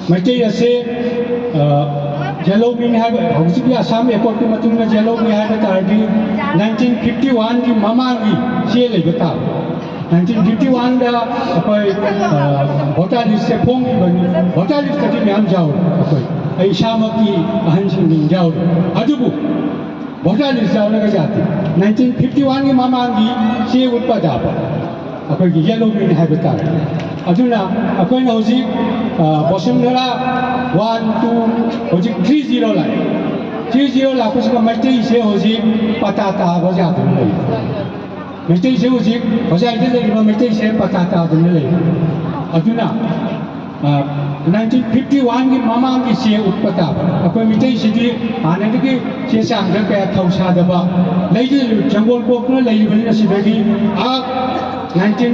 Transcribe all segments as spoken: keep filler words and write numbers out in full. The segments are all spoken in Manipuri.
ꯃꯩꯇꯩ ꯑꯁꯦ, ꯑ, ꯌꯦꯜꯍꯧꯃꯤꯅꯤ ꯍꯥꯏꯕ, ꯍꯧꯖꯤꯛꯀꯤ ꯑꯁꯥꯝ ꯑꯦꯀꯣꯔꯗꯀꯤ ꯃꯇꯨꯡꯗ ꯌꯦꯜꯍꯧꯃꯤ ꯍꯥꯏꯕ ꯇꯥꯔꯗꯤ, ꯅꯥꯏꯟꯇꯤꯟ ꯐꯤꯐꯇꯤ ꯋꯥꯟꯒꯤ ꯃꯃꯥꯡꯒꯤ ꯆꯦ ꯂꯩꯕ ꯇꯥꯕ꯫ ꯅꯥꯏꯟꯇꯤꯟ ꯐꯤꯐꯇꯤ ꯋꯥꯟꯗ ꯑꯩꯈꯣꯏ, ꯑ, ꯚꯣꯇꯔ ꯂꯤꯁꯁꯦ ꯐꯣꯡꯈꯤꯕꯅꯤ꯫ ꯚꯣꯇꯔ ꯂꯤꯁꯇꯗꯤ ꯃꯌꯥꯝ ꯌꯥꯎꯔꯤ ꯑꯩꯈꯣꯏ꯫ ꯑꯩ ꯏꯁꯥꯃꯛꯀꯤ ꯑꯍꯟꯁꯤꯡ ꯌꯥꯎꯔꯤ꯫ ꯑꯗꯨꯕꯨ ꯚꯣꯇꯔ ꯂꯤꯁ ꯌꯥꯎꯔꯒ ꯌꯥꯗꯦ꯫ ꯅꯥꯏꯟꯇꯤꯟ ꯐꯤꯐꯇꯤ ꯋꯥꯟꯒꯤ ꯃꯃꯥꯡꯒꯤ ꯆꯦ ꯎꯠꯄ ꯌꯥꯕ꯫ ꯑꯩꯈꯣꯏꯒꯤ ꯌꯦꯜꯍꯧꯃꯤꯅꯤ ꯍꯥꯏꯕ ꯇꯥꯔꯦ꯫ ꯑꯗꯨꯅ ꯑꯩꯈꯣꯏꯅ ꯍꯧꯖꯤꯛ, ꯑ, ꯕꯁꯨꯟꯙꯔꯥ ꯋꯥꯟ, ꯇꯨ, ꯍꯧꯖꯤꯛ ꯊ꯭ꯔꯤ ꯖꯤꯔꯣ ꯂꯥꯛꯑꯦ꯫ ꯊ꯭ꯔꯤ ꯖꯤꯔꯣ ꯂꯥꯛꯄꯁꯤꯗ ꯃꯩꯇꯩꯁꯦ ꯍꯧꯖꯤꯛ ꯄꯇꯥ ꯇꯥꯕ ꯌꯥꯗꯅ ꯂꯩ꯫ ꯃꯩꯇꯩꯁꯦ ꯍꯧꯖꯤꯛ ꯍꯣꯖꯥꯏꯗ ꯂꯩꯔꯤꯕ ꯃꯩꯇꯩꯁꯦ ꯄꯇꯥ ꯇꯥꯗꯅ ꯂꯩ꯫ ꯑꯗꯨꯅ, ꯑ, ꯅꯥꯏꯟꯇꯤꯟ ꯐꯤꯐꯇꯤ ꯋꯥꯟꯒꯤ ꯃꯃꯥꯡꯒꯤ ꯆꯦ ꯎꯠꯄ ꯇꯥꯕ꯫ ꯑꯩꯈꯣꯏ ꯃꯩꯇꯩꯁꯤꯗꯤ ꯍꯥꯟꯅꯗꯒꯤ ꯆꯦ ꯆꯥꯡꯗ ꯀꯌꯥ ꯊꯧꯁꯥꯗꯕ, ꯂꯩꯗꯤ ꯆꯪꯒꯣꯜ ꯀꯣꯛꯇꯨꯅ ꯂꯩꯔꯤꯕꯅꯤꯅ ꯁꯤꯗꯒꯤ ꯑꯥ ꯅꯥꯏꯟꯇꯤꯟ,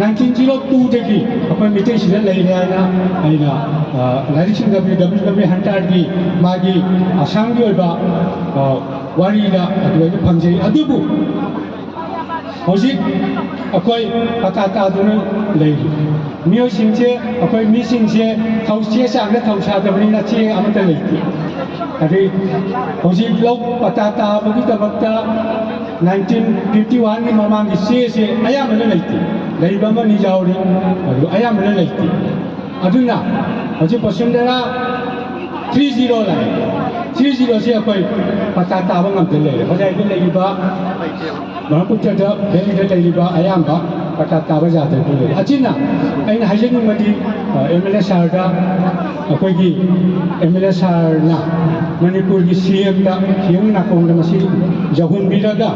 ꯅꯥꯏꯟꯇꯤꯟ ꯖꯤꯔꯣ ꯇꯨꯗꯒꯤ ꯑꯩꯈꯣꯏ ꯃꯩꯇꯩꯁꯤꯗ ꯂꯩꯔꯦ ꯍꯥꯏꯅ ꯑꯩꯅ, ꯑ, ꯂꯥꯏꯔꯤꯛꯁꯤꯡꯗ ꯗꯕ꯭ꯂꯤꯎ ꯗꯕ꯭ꯂꯤꯎ ꯍꯟꯇꯔꯒꯤ ꯃꯥꯒꯤ ꯑꯁꯥꯝꯒꯤ ꯑꯣꯏꯕ, ꯑ, ꯋꯥꯔꯤꯗ ꯑꯗꯨꯗꯒꯤ ꯐꯪꯖꯩ꯫ ꯑꯗꯨꯕꯨ ꯍꯧꯖꯤꯛ ꯑꯩꯈꯣꯏ ꯄꯇꯥ ꯇꯥꯗꯨꯅ ꯂꯩꯔꯤ꯫ ꯃꯤꯑꯣꯏꯁꯤꯡꯁꯦ, ꯑꯩꯈꯣꯏ ꯃꯤꯁꯤꯡꯁꯦ ꯊꯧ-, ꯆꯦ ꯆꯥꯡꯗ ꯊꯧꯁꯥꯗꯕꯅꯤꯅ ꯆꯦ ꯑꯃꯠꯇ ꯂꯩꯇꯦ꯫ ꯑꯗꯩ ꯍꯧꯖꯤꯛ ꯂꯧ ꯄꯇꯥ ꯇꯥꯕꯒꯤꯗꯃꯛꯇ ꯅꯥꯏꯟꯇꯤꯟ ꯐꯤꯐꯇꯤ ꯋꯥꯟꯒꯤ ꯃꯃꯥꯡꯒꯤ ꯆꯦꯁꯦ ꯑꯌꯥꯝꯕꯅ ꯂꯩꯇꯦ꯫ ꯂꯩꯕ ꯑꯃꯅꯤ ꯌꯥꯎꯔꯤ, ꯑꯗꯨ ꯑꯌꯥꯝꯕꯅ ꯂꯩꯇꯦ꯫ ꯑꯗꯨꯅ ꯍꯧꯖꯤꯛ ꯕꯁꯨꯟꯙꯔꯥ ꯊ꯭ꯔꯤ ꯖꯤꯔꯣ ꯂꯥꯛꯑꯦ꯫ ꯊ꯭ꯔꯤ ꯖꯤꯔꯣꯁꯤ ꯑꯩꯈꯣꯏ ꯄꯇꯥ ꯇꯥꯕ ꯉꯝꯗ ꯂꯩꯔꯦ꯫ ꯍꯣꯖꯥꯏꯗ ꯂꯩꯔꯤꯕ, ꯕ꯭ꯔꯍꯃꯄꯨꯇ꯭ꯔꯗ ꯚꯦꯂꯤꯗ ꯂꯩꯔꯤꯕ ꯑꯌꯥꯝꯕ ꯄꯇꯥ ꯇꯥꯕ ꯌꯥꯗꯅ ꯂꯩꯔꯦ꯫ ꯑꯁꯤꯅ ꯑꯩꯅ ꯍꯥꯏꯖꯅꯤꯡꯕꯗꯤ, ꯑ, ꯑꯦꯝ ꯑꯦꯜ ꯑꯦ ꯁꯥꯔꯗ, ꯑꯩꯈꯣꯏꯒꯤ ꯑꯦꯝ ꯑꯦꯜ ꯑꯦ ꯁꯥꯔꯅ ꯃꯅꯤꯄꯨꯔꯒꯤ ꯁꯤ ꯑꯦꯝꯗ, ꯁꯤ ꯑꯦꯝ ꯅꯥꯀꯣꯡꯗ ꯃꯁꯤ ꯌꯧꯍꯟꯕꯤꯔꯒ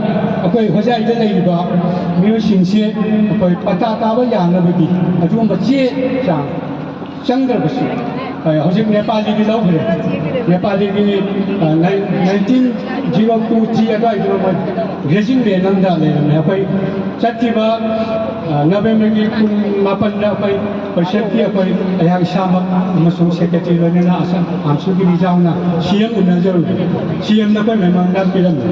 ꯑꯩꯈꯣꯏ ꯍꯣꯖꯥꯏꯗ ꯂꯩꯔꯤꯕ ꯃꯤꯑꯣꯏꯁꯤꯡꯁꯦ ꯑꯩꯈꯣꯏ ꯄꯇꯥ ꯇꯥꯕ ꯌꯥꯅꯕꯒꯤ ꯑꯗꯨꯒꯨꯝꯕ ꯆꯦ ꯆꯥꯡ ꯆꯪꯗ꯭ꯔꯕꯁꯨ, ꯑ, ꯍꯧꯖꯤꯛ ꯅꯦꯄꯥꯂꯤꯒꯤ ꯂꯧꯈ꯭ꯔꯦ꯫ ꯅꯦꯄꯥꯂꯤꯒꯤ, uh, nine-, nineteen zero two three ꯑꯗꯨꯋꯥꯏꯗꯨꯗ ꯃꯣꯏ ꯒ꯭ꯔꯦꯖꯤꯡ ꯂꯦꯟ ꯑꯃꯗ ꯂꯩꯔꯝꯃꯦ꯫ ꯑꯩꯈꯣꯏ ꯆꯠꯈꯤꯕ, ꯑ, ꯅꯕꯦꯝꯕꯔꯒꯤ ꯀꯨꯟ ꯃꯥꯄꯟꯗ ꯑꯩꯈꯣꯏ ꯄꯔꯤꯁꯠꯀꯤ ꯑꯩꯈꯣꯏ, ꯑꯩꯍꯥꯛ ꯏꯁꯥꯃꯛ ꯑꯃꯁꯨꯡ ꯁꯦꯀ꯭ꯔꯦꯇꯔꯤ ꯂꯣꯏꯅꯅ ꯑꯁꯥꯝ ꯑꯥꯝꯁꯨꯒꯤ ꯃꯤꯖꯥꯎꯅ ꯁꯤ ꯑꯦꯝ ꯎꯅꯖꯔꯨꯔꯦ꯫ ꯁꯤ ꯑꯦꯝꯅ ꯑꯩꯈꯣꯏ ꯃꯦꯃꯣꯔꯦꯟꯗꯝ ꯄꯤꯔꯝꯃꯦ꯫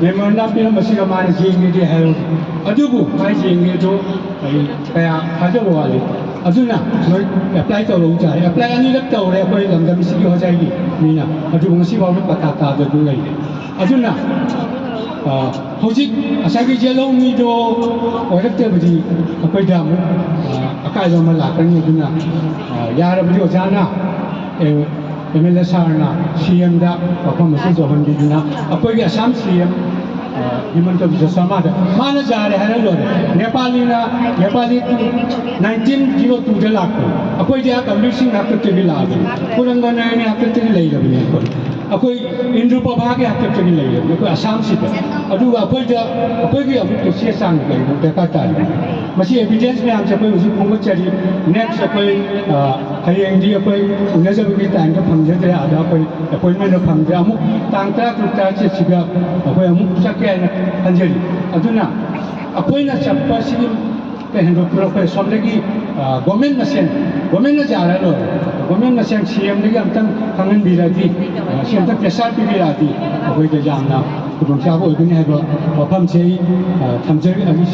ꯃꯦꯃꯣꯔꯦꯟꯗꯝ ꯄꯤꯔꯝꯕꯁꯤꯒ ꯃꯥꯅ ꯌꯦꯡꯒꯦꯗꯤ ꯍꯥꯏꯍꯧꯗꯦ꯫ ꯑꯗꯨꯕꯨ ꯃꯥ ꯌꯦꯡꯉꯦ ꯑꯗꯨ ꯑꯩ ꯀꯌꯥ ꯊꯥꯖꯕ ꯋꯥꯠꯂꯤ꯫ ꯑꯗꯨꯅ ꯅꯣꯏ ꯑꯦꯄ꯭ꯂꯥꯏ ꯇꯧꯔꯛꯎ ꯇꯥꯔꯦ꯫ ꯑꯦꯄ꯭ꯂꯥꯏ ꯑꯅꯤꯔꯛ ꯇꯧꯔꯦ ꯑꯩꯈꯣꯏ ꯂꯝꯗꯝꯁꯤꯒꯤ ꯍꯣꯖꯥꯏꯒꯤ ꯃꯤꯅ, ꯑꯗꯨꯕꯨ ꯉꯁꯤ ꯐꯥꯎꯕ ꯄꯇꯥ ꯇꯥꯗꯅ ꯂꯩꯔꯦ꯫ ꯑꯗꯨꯅ ꯑ, ꯍꯧꯖꯤꯛ ꯉꯁꯥꯏꯒꯤ ꯌꯦꯜꯍꯧ ꯃꯤꯗꯣ ꯑꯣꯏꯔꯛꯇꯕꯗꯤ ꯑꯩꯈꯣꯏꯗ ꯑꯃꯨꯛ ꯑ, ꯑꯀꯥꯏꯕ ꯑꯃ ꯂꯥꯛꯀꯅꯤ꯫ ꯑꯗꯨꯅ ꯑ, ꯌꯥꯔꯕꯗꯤ ꯑꯣꯖꯥꯅ ꯑꯦꯝ ꯑꯦꯜ ꯑꯦ ꯁꯥꯔꯅ ꯁꯤ ꯑꯦꯝꯗ ꯋꯥꯐꯝ ꯑꯁꯤ ꯌꯧꯍꯟꯕꯤꯗꯨꯅ ꯑꯩꯈꯣꯏꯒꯤ ꯑꯁꯥꯝ ꯁꯤ ꯑꯦꯝ ꯍꯤꯃꯟꯇ ꯕꯤꯁ꯭ꯋ ꯁꯔꯃꯥꯗ ꯃꯥꯅ ꯌꯥꯔꯦ ꯍꯥꯏꯔ ꯂꯣꯏꯔꯦ꯫ ꯅꯦꯄꯥꯂꯤꯅ ꯅꯦꯄꯥꯂꯤ ꯅꯥꯏꯟꯇꯤꯟ ꯖꯤꯔꯣ ꯇꯨꯗ ꯂꯥꯛꯄꯅꯤ꯫ ꯑꯩꯈꯣꯏꯗꯤ ꯑꯥ ꯀꯕꯤꯔ ꯁꯤꯡ ꯍꯥꯛꯇꯛꯇꯒꯤ ꯂꯥꯛꯑꯕꯅꯤ, ꯀꯨꯔꯪꯒꯅꯥꯌꯥꯅꯤ ꯍꯥꯛꯇꯛꯇꯒꯤ ꯂꯩꯔꯕꯅꯤ ꯑꯩꯈꯣꯏ꯫ ꯑꯩꯈꯣꯏ ꯏꯟꯗ꯭ꯔꯨ ꯄ꯭ꯔꯚꯥꯒꯤ ꯍꯥꯛꯇꯛꯇꯒꯤ ꯂꯩꯔꯕꯅꯤ ꯑꯩꯈꯣꯏ ꯑꯁꯥꯝꯁꯤꯗ꯫ ꯑꯗꯨꯒ ꯑꯩꯈꯣꯏꯗ ꯑꯩꯈꯣꯏꯒꯤ ꯑꯃꯨꯛ ꯆꯦ ꯆꯥꯡ ꯀꯩꯅꯣ ꯗꯔꯀꯥꯔ ꯇꯥꯔꯤ꯫ ꯃꯁꯤ ꯑꯦꯚꯤꯗꯦꯟꯁ ꯃꯌꯥꯝꯁꯦ ꯑꯩꯈꯣꯏ ꯍꯧꯖꯤꯛ ꯈꯣꯝꯒꯠꯆꯔꯤ꯫ ꯅꯦꯛꯁ ꯑꯩꯈꯣꯏ ꯑ, ꯍꯌꯦꯡꯗꯤ ꯑꯩꯈꯣꯏ ꯎꯅꯖꯕꯒꯤ ꯇꯥꯏꯝꯗꯣ ꯐꯪꯖꯗ꯭ꯔꯦ꯫ ꯑꯗ ꯑꯩꯈꯣꯏ ꯑꯦꯄꯣꯏꯟꯃꯦꯟꯗꯣ ꯐꯪꯗ꯭ꯔꯦ꯫ ꯑꯃꯨꯛ ꯇꯥꯡ ꯇꯔꯥ ꯇꯔꯨꯛ ꯇꯔꯥ ꯇꯔꯦꯠꯁꯤꯗ ꯑꯩꯈꯣꯏ ꯑꯃꯨꯛ ꯆꯠꯀꯦ ꯍꯥꯏꯅ ꯈꯟꯖꯔꯤ꯫ ꯑꯗꯨꯅ ꯑꯩꯈꯣꯏꯅ ꯆꯠꯄꯁꯤꯒꯤ ꯍꯦꯟꯗꯣꯛꯇꯨꯅ ꯑꯩꯈꯣꯏ ꯁꯣꯝꯗꯒꯤ ꯒꯣꯔꯃꯦꯟ ꯃꯁꯦꯟ, ꯒꯣꯔꯃꯦꯟꯅ ꯌꯥꯔ ꯂꯣꯏꯔꯦ꯫ ꯒꯣꯔꯃꯦꯟ ꯃꯁꯦꯟ ꯁꯤ ꯑꯦꯝꯗꯒꯤ ꯑꯝꯇꯪ ꯈꯪꯍꯟꯕꯤꯔꯗꯤ, ꯑ, ꯁꯤ ꯑꯝꯇꯪ ꯄ꯭ꯔꯦꯁꯔ ꯄꯤꯕꯤꯔꯛꯑꯗꯤ ꯑꯩꯈꯣꯏꯗ ꯌꯥꯝꯅ ꯈꯨꯗꯣꯡꯆꯥꯕ ꯑꯣꯏꯒꯅꯤ ꯍꯥꯏꯕ ꯋꯥꯐꯝꯁꯦ ꯑꯩ ꯑ, ꯊꯝꯖꯔꯤ꯫ ꯑꯩ